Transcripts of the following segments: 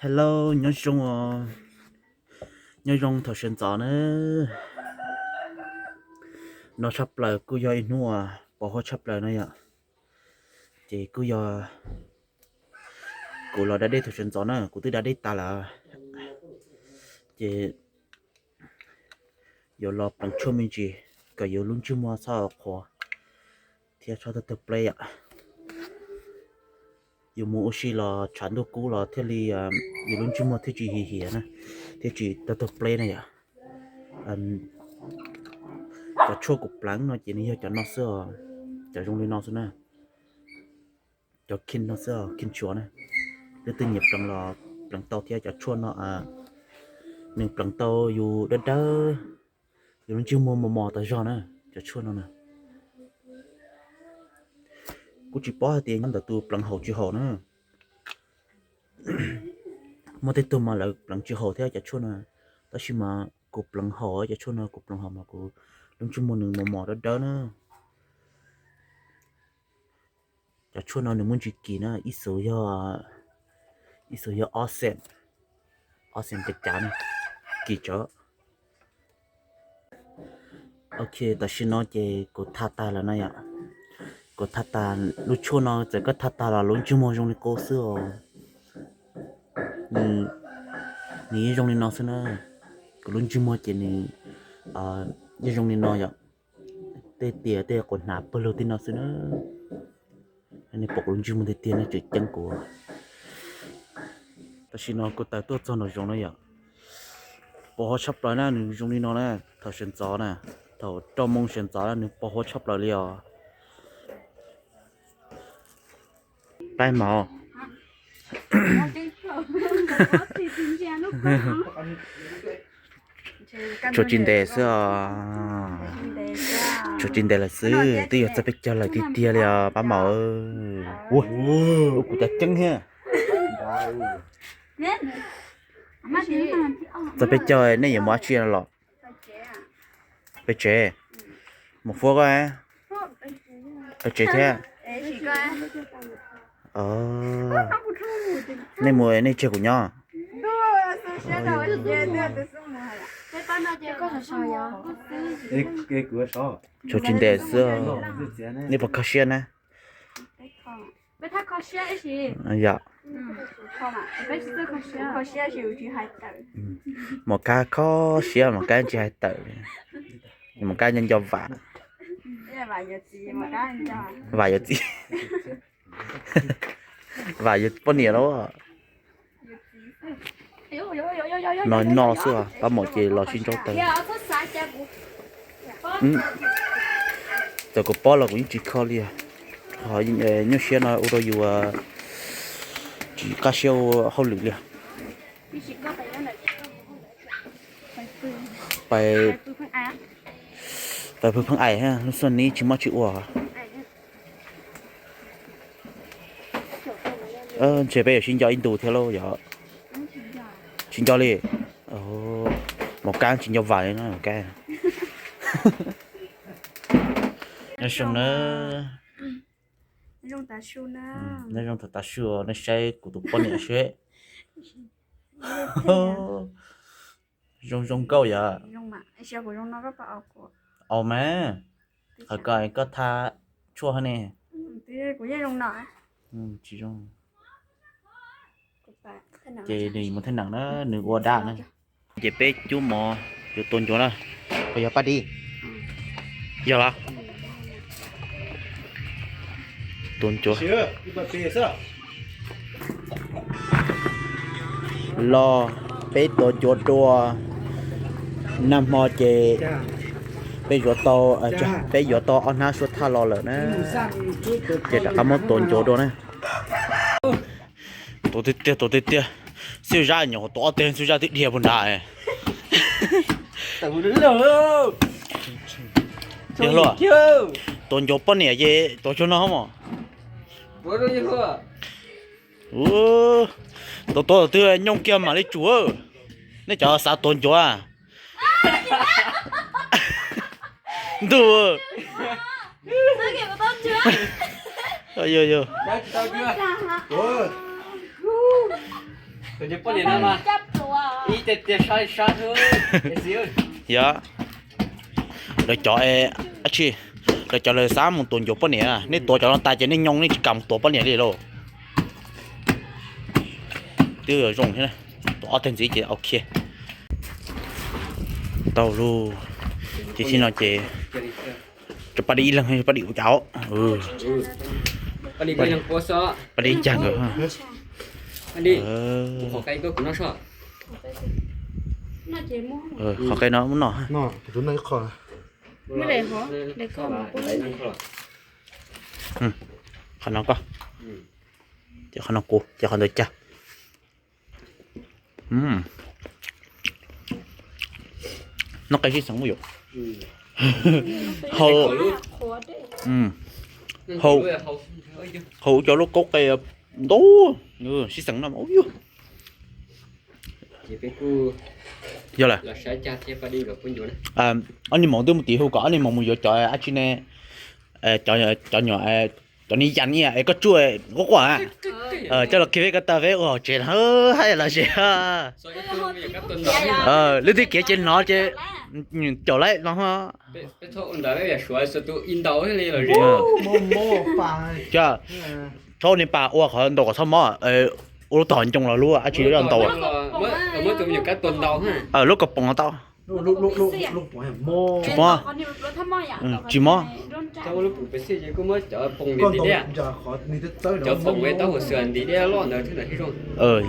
Hello, nyob zoo, nyob zoo thaum sawv ntxov na. No tshaj plaws kuj yog ib hnub uas pos huab tshaj plaws na yom. Ces kuj yog kuv los da dej thaum sawv ntxov na, kuv twb da dej tas lawm. Ces yuav los pleev tshuaj me ntsis kom yus lub ntsej muag txhob qhuav thiab txhob tawg tawg pleb yom. Yus mus ua si los tshav ntuj kub los thiaj li yus lub ntsej muag thiaj tsis hiv hiav na, thiaj tsis tawg tawg pleb na yom. Cov tshuaj kuv pleev no ces nws yog cov no xwb os, cov zoo li no xwb na. Cov khin no xwb, khin tshuav na. Leej twg nyiam pleev los pleev tau thiab cov tshuaj no, nws pleev tau yus dawb dawb, yus lub ntsej muag mos mos tas zog na, cov tshuaj no na. Kuj tsis paub hais tias nyob ntawm tus pleev haum tsis haum na. Muaj tej tug mas lawv pleev tsis haum thiab cov tshuaj no, tab sis mas kuv pleev haum cov tshuaj no, kuv pleev haum mas kuv lub ntsej muag nws mos mos dawb dawb na. Cov tshuaj no nws muaj ntsis kis na, ib xus yog, ib xus yog ob xees, ob xees cav cav na, kis tsawv. Ok, tam sim no ces kuv tha tag lawm na yom. Kuv tha tag lub tshuaj no, txawm koj tha tag los lub ntsej muag zoo li qub xwb os. Nws, nws yeej zoo li no xwb na. Kuv lub ntsej muag ces nws yeej zoo li no yom. Tej tias tej quav hnav pawg lug tej no xwb na. Nej pom kuv lub ntsej muag tiag tiag nej tseem ceeb kuv. Tam sim no kuv tawm tuaj txog nraum zoov na yom. Pos huab tshaj plaws na, nws zoo li no na, thaum sawv ntxov na, thaum rau moo sawv ntxov na nws pos huab tshaj plaws li os. Pab mov. Tshuav tsis ntev xwb os. Tshuav tsis ntev lawm xwb, twb yuav txog peb caug lawm tiag tiag li os pab mom. Ua, ua kuv cov ceeb thiab. Txog peb caug nej yuav mus dab tsi los? Pem tsev. Mus fuab koj. Pem tsev thiab. Nej mus nej tseg kuv nyob. Tshuav tsis ntev xwb. Nej puas kho siab na? Yom. Mos kab kho siab, mos kab tsis hais tawm. Mos kab nco nco Vam. Vam yuav txiv. Vam yuav poj niam lawm. No no xwb, pab mom ces los sib ntsauj tawv. Txawm kuv paub los kuv yeej tsis kho li. Nyuaj siab no ua rau yus tsis qab siab ua hauj lwm li. Pais, pais pw pheej aim, lub xub ni tsis mob tsis ua. Ntshe peb yuav sib nco ib ntus thiab lauj yom. Tsis nco li. Mos kab tsis nco Vam li no mos kab. Nyob zoo na. Nyob zoo thaum tav su, nej saib kuv tus poj niam seb. Zoo zoo nkauj yom. Au mas, hais kom koj tha tshuaj hab ne. Tsis zoo. Ces nws mus thab neem na, nws ua dab na. Ces peb cub mov yuav tua ncuav na. Puas yog Paj Dib? Yog los? Tua ncuav. Los peb tua ncuav dua. Nag hmo ces peb yuav tau, peb yuav tau ob hnab suab thaj los lawm na. Ces rov qab muab tua ncuav dua na. Tua tiag tiag, tua tiag tiag. Xib Zab nyuam qhuav tua ob teg, Xib Zab twb dhia puag nrad. Tua ncuav poj niam ces tua tsuag no mos. Tua tua twg nyooj kiag mam li tsum. Nej cov xav tua ncuav. Ntuj. Yog, yog. Yog, yog. Yog, lawv cov, lawv cov lawv xav mus tuav ncuav poj niam, nej tuav cov no tas ces nej nyoo nej tsis kam mus tuav poj niam li lauj. Twb zoo thiab, tuav ob tag ntxiv ces ok. Tau lauj, ces tib no ces rau Paj Dib ib leeg, Paj Dib ua cas, Paj Dib ib cag nkawd. Qhov qe no muab noj. Qhov no koj, ces qhov no kuv, ces qhov ntawd cag. Noj qe sib xeev ua yuav. Hau, hau cov lub kaub qe ntau, sib xeev no ua yuav. Yog lawm, ob niag maum twb mus tim hu kom ob niag maum mus yuav cov ab tsi ne, cov nyuam, cov niag yas es koj tsuj quaj quaj, coj los kiag peb ko taw peb ua hauv tsev na, hais los sis. Lub twg kev ces hnov ces caum lawm no. Txhob ua niag pas ua qhov ntau kom txhob mob, ua lub tom ncoo los lub ab tsi ntau. Lub kaus poom no tau. Tsis mob, tsis mob.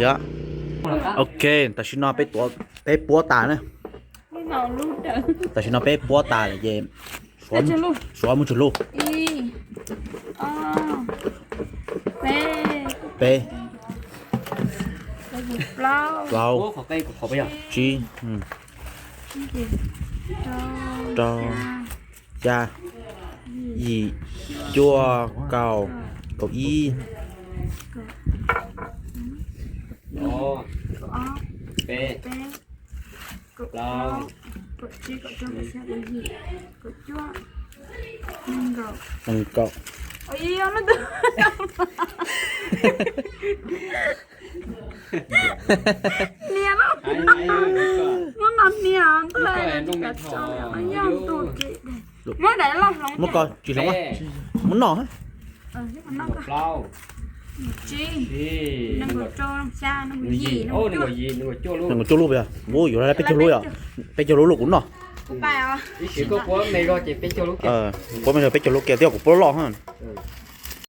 Yog, ok, tam sim no peb puab tas na. Tam sim no peb puab tas lawm ces suav muaj tsawg lub? Peb, plaub, tsib, rau, xya, yim, cuaj, kaum, kaum ib, nees nkaum. Muab ko tsis hloov, muab noj. Nees nkaum cuaj lub, yog, yuav peb caug lub, peb caug lub los kuv noj. Puab me zog peb caug lub kiag thiab kuv puab loj.